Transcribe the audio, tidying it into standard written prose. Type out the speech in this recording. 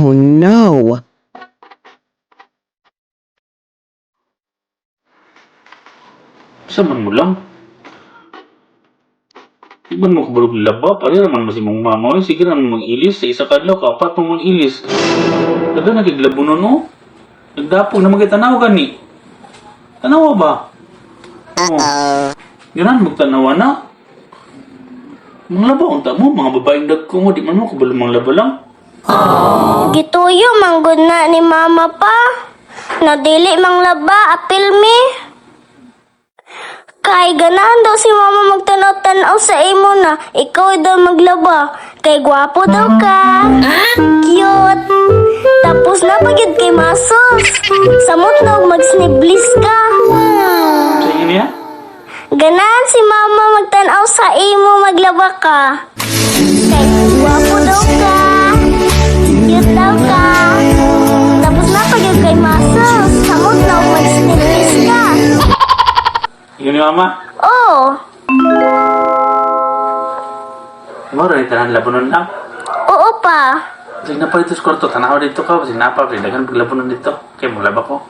Oh no. Sa man mo lang? Di man mo kabalog laba, pare naman mo si mong mama. Oy, sige naman mag-ilis. Sa isa kadlaw, kapat mo mag-ilis. Daga nagiglabo nun, no? Nagdapog na magitanaw gani. Tanawa ba? Oo. Ganan, magtanawa na. Mga laba, unta mo, mga babaeng dagko mo, di man mo kabalo mga laba lang. Gituyo manggod na ni mama pa. Na dili mang laba, apil mi. Kay ganahan daw si mama magtanaw-tanaw sa imo na ikaw daw maglaba. Kay gwapo daw ka. Cute. Tapos na pagyud kay masos. Samot na og magsniblis ka. Sa inyo niya? Ganahan si mama magtanaw sa imo maglaba ka. Kay gwapo daw ka. Cute daw ka. Tapos na pagyud kay masos. Samot na og magsniblis ka. Inyo ni mama? Oh. Moro, tanan labo nun lang. Oo pa. Sige na pa dito sa kwarto, tanaw dito ka, sige na pa, daghan paglabo nun dito. Kaya maglaba ko.